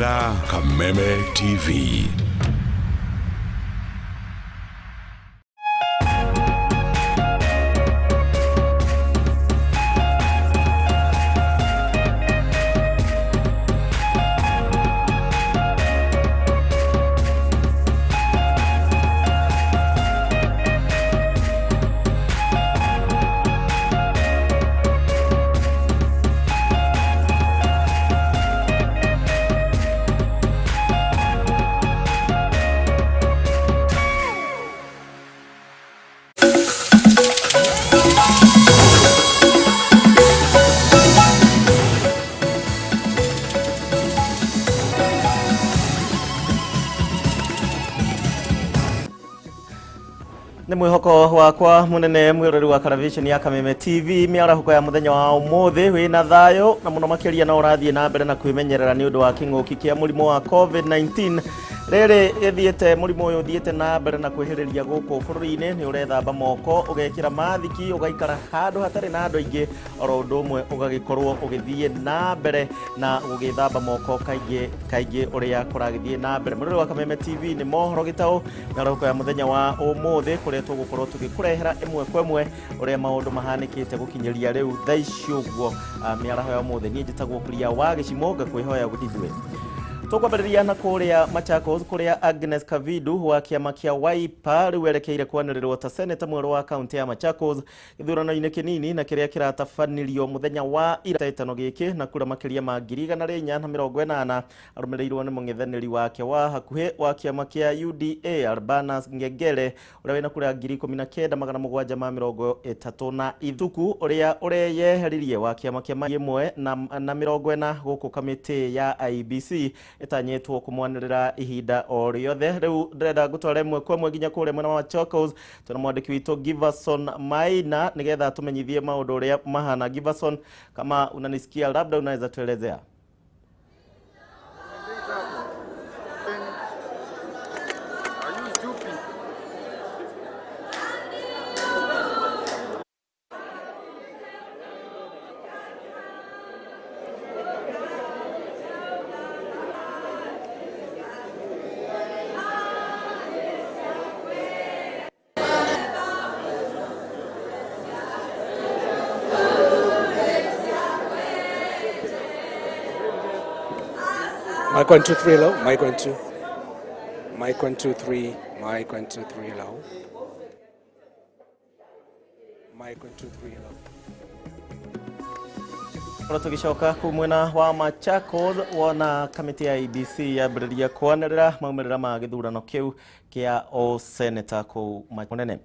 Ũrerorera Kameme TV. Nĩ mwĩhoko wakwa mũnene mwĩroreri wa television ya Kameme TV mĩarahũko ya mũthenya wa ũmũthĩ wĩna thayũ na mũno makĩria no ũrathiĩ na mbere na kwĩmenyerera nĩ ũndũ wa kĩng'ũki kĩa mũrimũ wa COVID-19 rĩrĩ gĩthiĩte mũrimũ ũyũ ũthiĩte na mbere na kwĩhĩrĩria gũkũ bũrũri-inĩ. Nĩ ũrethamba moko, ũgekĩra mathiki, ũgaikara handũ hatarĩ na andũ aingĩ, oro ũndũ ũmwe ũgagĩkorwo ũgĩthiĩ na mbere na gũgĩthamba moko kaingĩ kaingĩ ũrĩa kũragĩthiĩ na mbere. Mũrori wa Kameme TV, nĩ mohoro gĩtaũ mĩarahũko ya mũthenya wa ũmũthĩ kũrĩa tũgũkorwo tũgĩkũrehera ĩmwe kwa ĩmwe ũrĩa maũndũ mahanĩkĩte gũkinyĩria rĩu thaa ici ũguo. Mĩaraho ya ũmũthĩ, niĩ njĩtagwo Kuria wa Gĩcimo, ngakwĩhoya ũgĩtithue. Tũkwambĩrĩria na kũrĩa Machakos kũrĩa Agnes Kavidu wa kĩama kĩa Wiper rĩu erekeire kwanĩrĩrwo ta seneta mwerũ wa kaunti ya Machakos gĩthurano-inĩ kĩnini na kĩrĩa kĩratabanirio mũthenya wa ira ĩtano gĩkĩ na kura makĩria ma 480,000. Arũmĩrĩirwo nĩ mũng'ethanĩri wake wa hakuhĩ wa kĩama kĩa UDA Albanas Ngengere ũrĩa wĩna kura 19,730 na ithuku ũrĩa ũreyeheririe wa kĩama kĩa 140 gũkũ kamĩtĩ ya IEBC ĩtanyĩtwo kũmwanĩrĩra ihinda o rĩothe. Rĩu ndĩrenda ngũtware ĩmwe kwa ĩmwe nginya kũrĩa mwena wa Machakos tũna mwandĩki witũ Giverson Maina nĩgetha tũmenyithie maũndũ ũrĩa mahana. Giverson, kama unanisikia, labda unaweza tuelezea. Are you stupid? Mic 1 2 3, hello. Mic 1 2. Mic 1 2 3. Mic 1 2 3, hello. Mic 1 2 3, hello. Korwo tũgĩcoka kuu mwena wa Machakos wona kamĩtĩ ya IEBC yambĩrĩria kwanĩrĩra maumĩrĩra ma gĩthurano kĩu kĩa ũseneta kũu mũnene.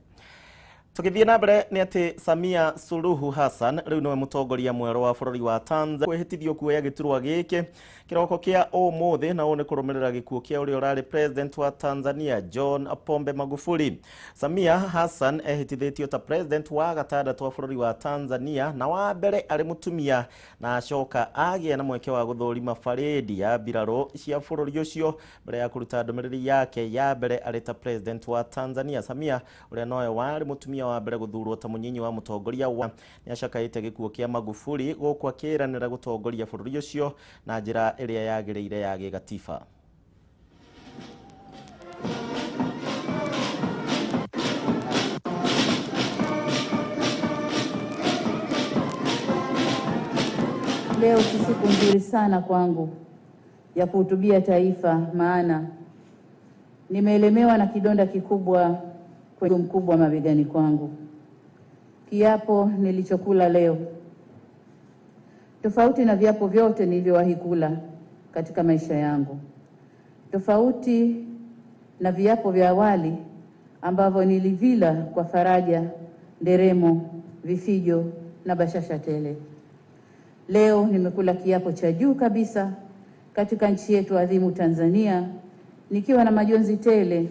Tũgĩthiĩ na mbere nĩ atĩ Samia Suluhu Hassan rĩu nĩwe mũtongoria mwerũ wa bũrũri wa Tanzania kwĩhĩtithio kuoya gĩturwa gĩkĩ kĩroko kĩa ũmũthĩ, na ũũ nĩ kũrũmĩrĩra gĩkuũ kĩa ũrĩa ũrarĩ president wa Tanzania John Pombe Magufuli. Samia Hassan ehĩtithĩtio ta president wa gatandatũ wa bũrũri wa Tanzania na wa mbere arĩ mũtumia, na acoka agĩa na mweke wa gũthũrima barĩndi ya mbirarũ cia bũrũri ũcio mbere ya kũruta ndũmĩrĩri yake ya mbere arĩ ta president wa Tanzania. Samia ũrĩa nowe warĩ mũtumia wa mbere gũthurwo ta mũnyinyi wa mũtongoria wa nĩ acakaĩte gĩkuũ kĩa Magufuli gũkũ akĩĩranĩra gũtongoria bũrũri ũcio na njĩra ĩrĩa yagĩrĩire ya gĩgatiba. Leo si siku nzuri sana kwangu ya kuhutubia taifa, maana nimeelemewa na kidonda kikubwa kwenye mkubwa mabegani kwangu. Kiapo nilichokula leo, tofauti na viapo vyote nilivyowahi kula katika maisha yangu, tofauti na viapo vya awali ambavyo nilivila kwa faraja, nderemo, vifijo na bashasha tele. Leo nimekula kiapo cha juu kabisa katika nchi yetu adhimu Tanzania, nikiwa na majonzi tele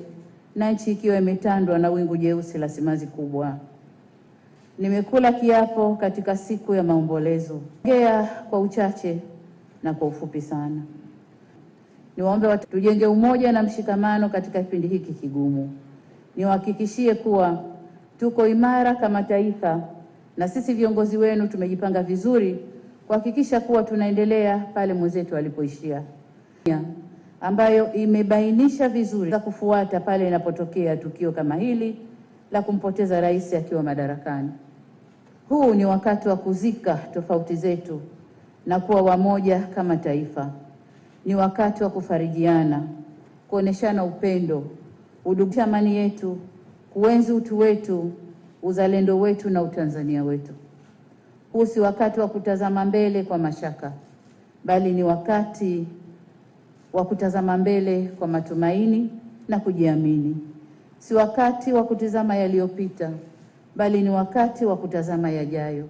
na nchi ikiwa imetandwa na wingu jeusi la simanzi kubwa. Nimekula kiapo katika siku ya maombolezo. Ongea kwa uchache na kwa ufupi sana. Niwaombe watu tujenge umoja na mshikamano katika kipindi hiki kigumu. Niwahakikishie kuwa tuko imara kama taifa na sisi viongozi wenu tumejipanga vizuri kuhakikisha kuwa tunaendelea pale mwenzetu alipoishia. ambayo imebainisha vizuri za kufuata pale inapotokea tukio kama hili la kumpoteza rais akiwa madarakani. Huu ni wakati wa kuzika tofauti zetu na kuwa wamoja kama taifa. Ni wakati wa kufarijiana, kuoneshana upendo, kudumisha amani yetu, kuenzi utu wetu, uzalendo wetu na utanzania wetu. Huu si wakati wa kutazama mbele kwa mashaka, bali ni wakati wa kutazama mbele kwa matumaini na kujiamini. Si wakati wa kutazama yaliyopita, bali ni wakati wa kutazama yajayo.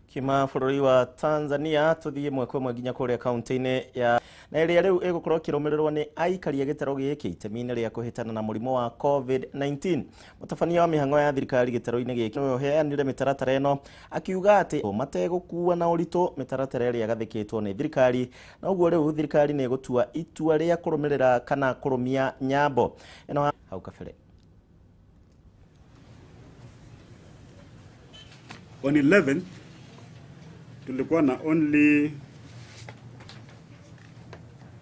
Kima bũrũri wa Tanzania tuthie mwekwe mwe nginya kũrĩa kaunti-inĩ ya na ĩrĩa rĩu ĩgũkorwo ĩkĩrũmĩrĩrwo nĩ aikari a gĩtarũ gĩkĩ itemi-inĩ rĩa kũhĩtana na mũrimũ wa COVID-19. Mũtabania wa mĩhang'o ya thirikari gĩtarũ-inĩ gĩkĩ nĩwe ũheanire mĩtaratara ĩno akiuga atĩ mategũkua na ũritũ mĩtaratara ĩrĩa ĩgathĩkĩtwo nĩ thirikari, na ũguo rĩu thirikari nĩ ĩgũtua itua rĩa kũrũmĩrĩra kana kũrũmia nyambo ĩno hau kabere. On 11th tulikuwa na only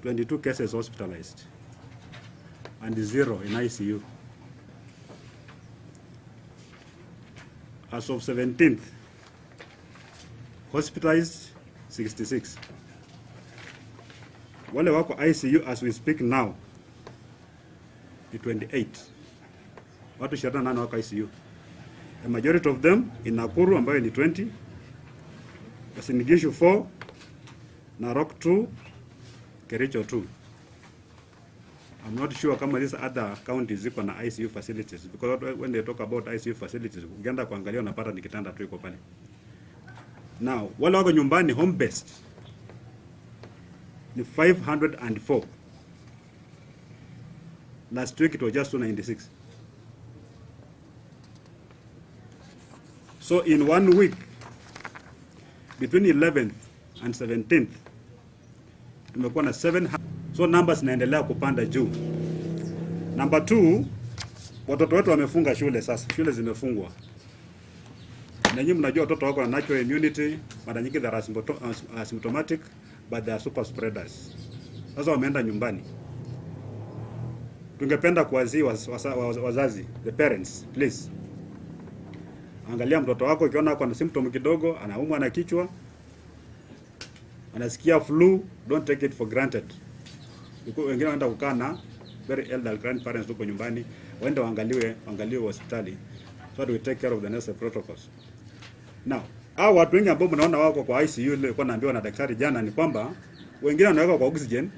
22 cases hospitalized and 0 in ICU. As of 17th, hospitalized 66. Wale wako ICU as we speak now ni 28. Watu 28 wako ICU. The majority of them in Nakuru ambayo ni 20, Uasin Gishu 4, Narok 2, Kericho 2. I'm not sure kama these other counties ziko na ICU facilities, because when they talk about ICU facilities, ukienda kuangalia unapata ni kitanda tu iko pale. Now, wale wako nyumbani home based ni 504. Last week it was just 296. So in 1 week, between 11th and 17th, tumekuwa na 7. So numbers zinaendelea kupanda juu. Number 2, watoto wetu wamefunga shule sasa. Shule zimefungwa. Na nyinyi mnajua watoto wako na natural immunity, mara nyingi they are asymptomatic, but they are super spreaders. Sasa wameenda nyumbani. Tungependa kuwazihi wazazi, the parents, please. Angalia mtoto wako, ukiona ako na symptom kidogo, anaumwa na kichwa, anasikia flu, don't take it for granted. Wengine wanaenda kukaa na very elderly grandparents huko nyumbani, waende waangaliwe hospitali, so that we take care of the necessary protocols. Now, hao watu wengi ambao mnaona wako kwa ICU, ile nilikuwa naambiwa na daktari jana ni kwamba wengine wanaweka kwa oxygen,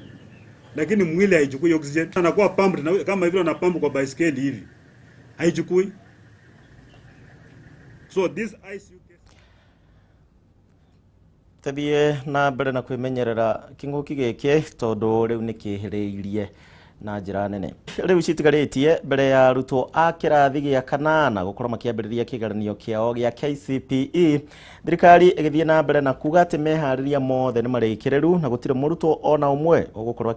lakini mwili haichukui oxygen. Anakuwa pumped na, kama vile ana pump kwa baiskeli hivi. Haichukui. So this ICU case Tuthie na mbere na kwimenyerera king'ũki gĩkĩ tondũ rĩu nĩ kĩhĩrĩirie na njĩra nene. Rĩu citigarĩtie mbere ya arutwo a kĩrathi gĩa kanana gũkorwo makĩambĩrĩria kĩgeranio kĩao gĩa KCPE, thirikari ĩgĩthiĩ na mbere na kuga atĩ meharĩria mothe nĩ marĩkĩrĩru na gũtirĩ mũrutwo ona ũmwe ũgũkorwo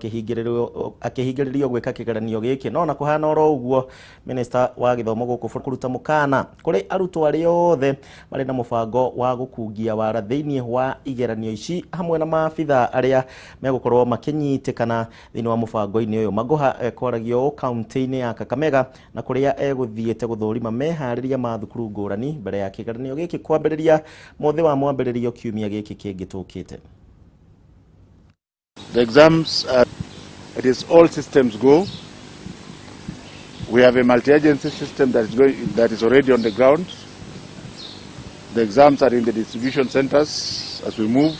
akĩhingĩrĩrio gwĩka kĩgeranio gĩkĩ. No na kũhana oro ũguo, minista wa gĩthomo gũkũ kũruta mũkana kũrĩ arutwo arĩa othe marĩ na mũbango wa gũkungia wara thĩinĩ wa igeranio ici hamwe na maabitha arĩa megũkorwo makĩnyitĩkana thĩinĩ wa mũbango-inĩ ũyũ. Magoha ekwaragio kaunti-inĩ ya Kakamega na kũrĩa egũthiĩte gũthũrima meharĩria ma thukuru ngũrani mbere ya kĩgeranio gĩkĩ kwambĩrĩria mũthĩ wa mwambĩrĩrio kiumia gĩkĩ kĩngĩ tũkĩte. The exams are, it is all systems go. We have a multi-agency system that is going, that is already on the ground. The exams are in the distribution centers as we move.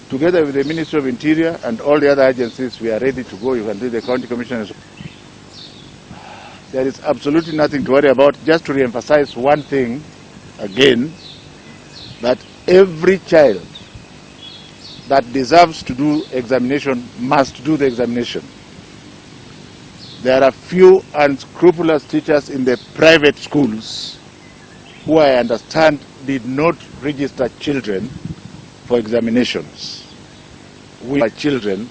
Together with the Ministry of Interior and all the other agencies, we are ready to go. You can see the county commissioners. There is absolutely nothing to worry about. Just to re-emphasize one thing again, that every child that deserves to do examination must do the examination. There are few unscrupulous teachers in the private schools who I understand did not register children for examinations. We are children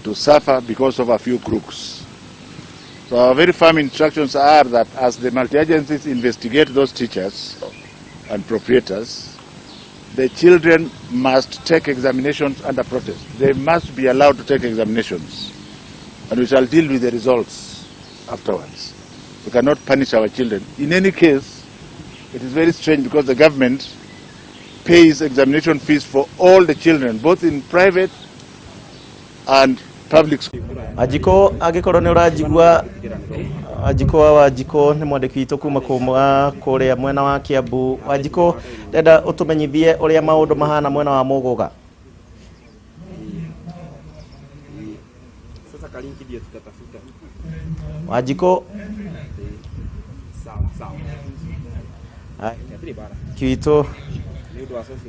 to suffer because of a few crooks. So our very firm instructions are that as the multi-agencies investigate those teachers and proprietors, The children must take examinations under protest. They must be allowed to take examinations. And we shall deal with the results afterwards. We cannot punish our children. In any case, it is very strange because the government pays examination fees for all the children, both in private and public schools. Wanjikũ, angĩkorwo nĩ ũranjigua, Wanjikũ wa Wanjikũ nĩ mwandĩki witũ kuma kũrĩa mwena wa Kiambu. Wanjikũ, ndenda ũtũmenyithie ũrĩa maũndũ mahana mwena wa Muguga. Sasa kalinki ndio tutatafuta. Wanjikũ. Sawa sawa. Kiwitũ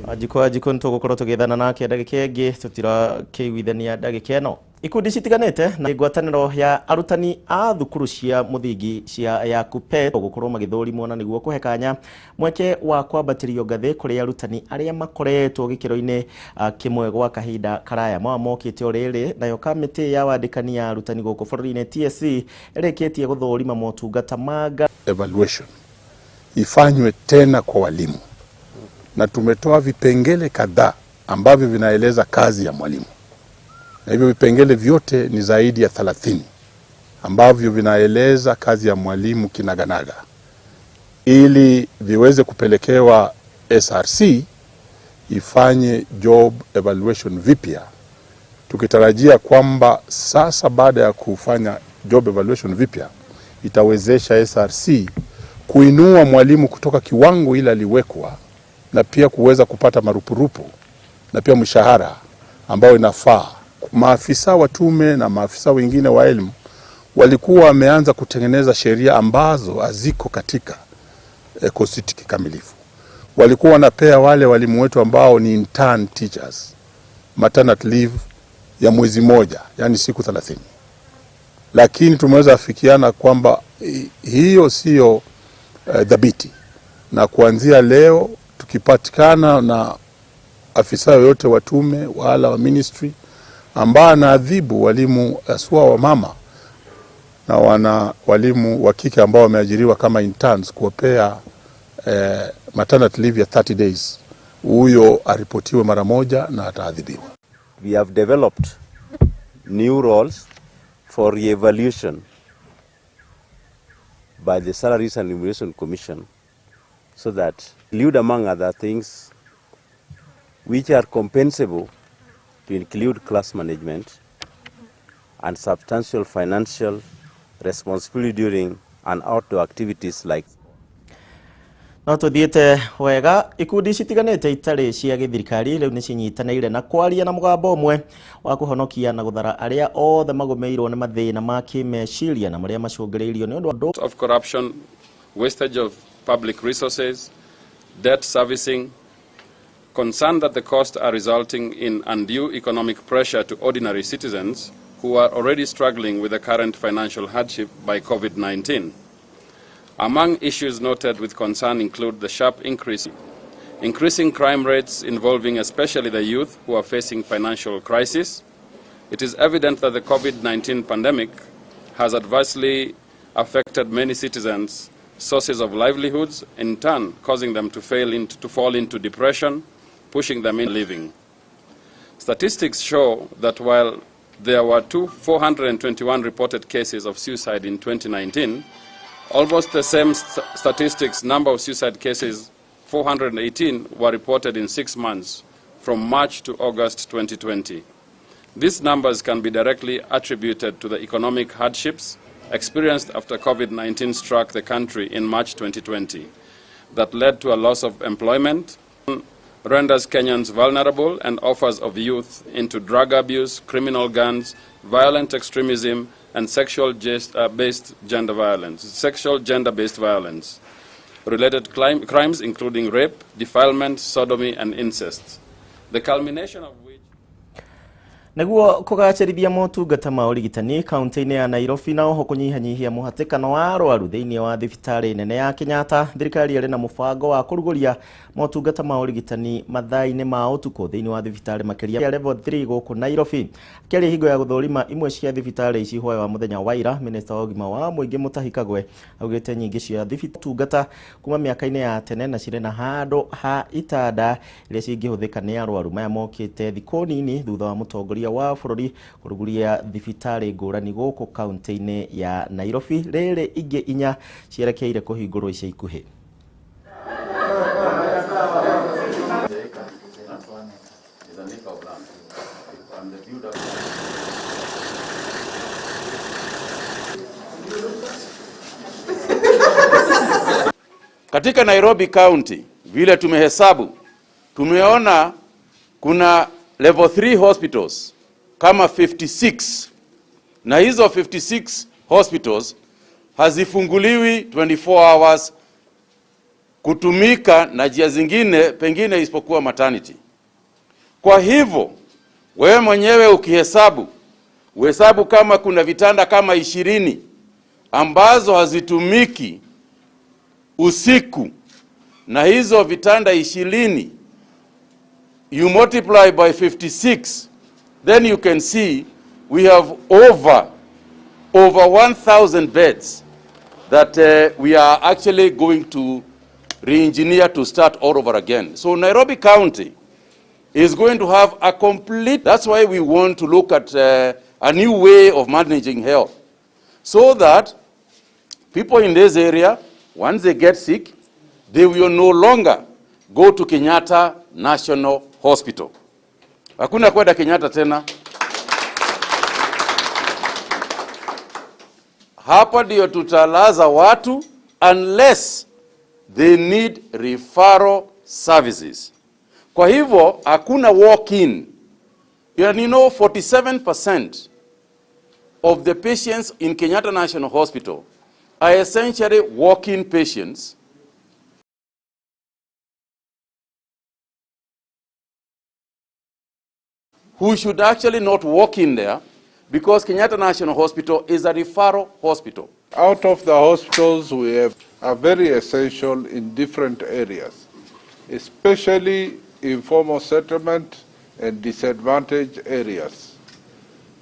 Wanjikũ, Wanjikũ nĩ tũgũkorwo tũgĩethana nake ndagĩka ĩngĩ, tũtirakĩiguithania ndagĩka ĩno. Ikundi citiganĩte na ngwatanĩro ya arutani a thukuru cia mũthingi cia ya KUPPET gũkorwo magĩthũrimwo na nĩguo kũhe kanya mweke wa kwambatĩrio ngathĩ kũrĩ arutani arĩa makoretwo gĩkĩro-inĩ kĩmwe gwa kahinda karaya mawa mokĩte o rĩrĩ. Nayo kamĩtĩ ya wandĩkani ya arutani gũkũ bũrũri-inĩ TSC ĩrĩkĩtie gũthũrima motungata ma evaluation ifanywe tena kwa walimu, na tumetoa vipengele kadhaa ambavyo vinaeleza kazi ya mwalimu, na hivyo vipengele vyote ni zaidi ya 30 ambavyo vinaeleza kazi ya mwalimu kinaganaga, ili viweze kupelekewa SRC ifanye job evaluation vipya, tukitarajia kwamba sasa baada ya kufanya job evaluation vipya itawezesha SRC kuinua mwalimu kutoka kiwango ile aliwekwa, na pia kuweza kupata marupurupu na pia mshahara ambao inafaa. Maafisa wa tume na maafisa wengine wa elimu walikuwa wameanza kutengeneza sheria ambazo haziko katika constitution kikamilifu. Walikuwa wanapea wale walimu wetu ambao ni intern teachers maternity leave ya mwezi moja, yani siku 30. Lakini tumeweza afikiana kwamba hiyo sio dhabiti, na kuanzia leo tukipatikana na afisa yoyote wa tume wala wa ministry ambao anaadhibu walimu haswa wa mama na wana walimu wa kike ambao wameajiriwa kama interns kuwapea maternity leave ya 30 days, huyo aripotiwe mara moja na ataadhibiwa. We have developed new roles for re-evaluation by the Salaries and Remuneration Commission, so that include, among other things, which are compensable to include class management and substantial financial responsibility during and outdoor activities like. No tuthiĩte wega. Ikundi citiganĩte itarĩ cia gĩthirikari rĩu nĩ cinyitanĩire na kwaria na mũgambo ũmwe wa kũhonokia na gũthara arĩa othe magũmĩirwo nĩ mathĩna ma kĩmeciria na marĩa macũngĩrĩirio nĩ ũndũ of corruption, wastage of public resources, debt servicing, concerned that the costs are resulting in undue economic pressure to ordinary citizens who are already struggling with the current financial hardship by COVID-19. Among issues noted with concern include the sharp increasing crime rates involving especially the youth who are facing financial crisis. It is evident that the COVID-19 pandemic has adversely affected many citizens' sources of livelihoods, in turn causing them to fall into depression, pushing them in living. Statistics show that while there were 421 reported cases of suicide in 2019, almost the same statistics number of suicide cases, 418, were reported in 6 months, from March to August 2020. These numbers can be directly attributed to the economic hardships experienced after COVID-19 struck the country in March 2020 that led to a loss of employment, renders Kenyans vulnerable and offers of youth into drug abuse, criminal gangs, violent extremism, and sexual gender-based violence. Related crimes including rape, defilement, sodomy, and incest. The culmination of which Nĩguo kũgacĩrithia motungata ma ũrigitani kaunti-inĩ ya Nairobi na oho kũnyihanyihia mũhatĩkano wa arwaru thĩinĩ wa thibitarĩ nene ya Kenyatta, thirikari ĩrĩ na mũbango wa kũrugũria motungata ma ũrigitani mathaa-inĩ ma ũtukũ thĩinĩ wa thibitarĩ makĩria ya level 3 gũkũ Nairobi. Akĩaria hingo ya gũthũrima imwe cia thibitarĩ ici hwaĩ wa mũthenya wa ira, minista wa ũgima wa mũingĩ Mutahi Kagwe augĩte nyingĩ cia tungata kuma mĩaka-inĩ ya tene na cirĩ na handũ ha itanda iria cingĩhũthĩka nĩ arwaru. Maya mokĩte thikũ nini thutha wa mũtongoria wa bũrũri kũrugũria thibitarĩ ngũrani gũkũ kaunti-inĩ ya Nairobi, rĩrĩ ingĩ inya cierekeire kũhingũrwo ica ikuhĩ. Katika Nairobi County vile tumehesabu, tumeona kuna level 3 hospitals kama 56, na hizo 56 hospitals hazifunguliwi 24 hours kutumika na njia zingine pengine isipokuwa maternity. Kwa hivyo wewe mwenyewe ukihesabu, uhesabu kama kuna vitanda kama 20 ambazo hazitumiki usiku, na hizo vitanda 20 you multiply by 56, then you can see we have over 1,000 beds that we are actually going to re-engineer to start all over again. So Nairobi County is going to have a complete, that's why we want to look at a new way of managing health, so that people in this area, once they get sick, they will no longer go to Kenyatta National Hospital. Hakuna kwenda Kenyatta tena. Hapa ndio tutalaza watu unless they need referral services. Kwa hivyo hakuna walk-in. You know, 47% of the patients in Kenyatta National Hospital are essentially walk-in patients who should actually not walk in there, because Kenyatta National Hospital is a referral hospital. Out of the hospitals we have are very essential in different areas, especially informal settlement and disadvantaged areas.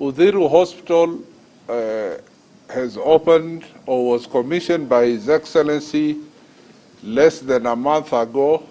Uthiru Hospital has opened or was commissioned by His Excellency less than a month ago.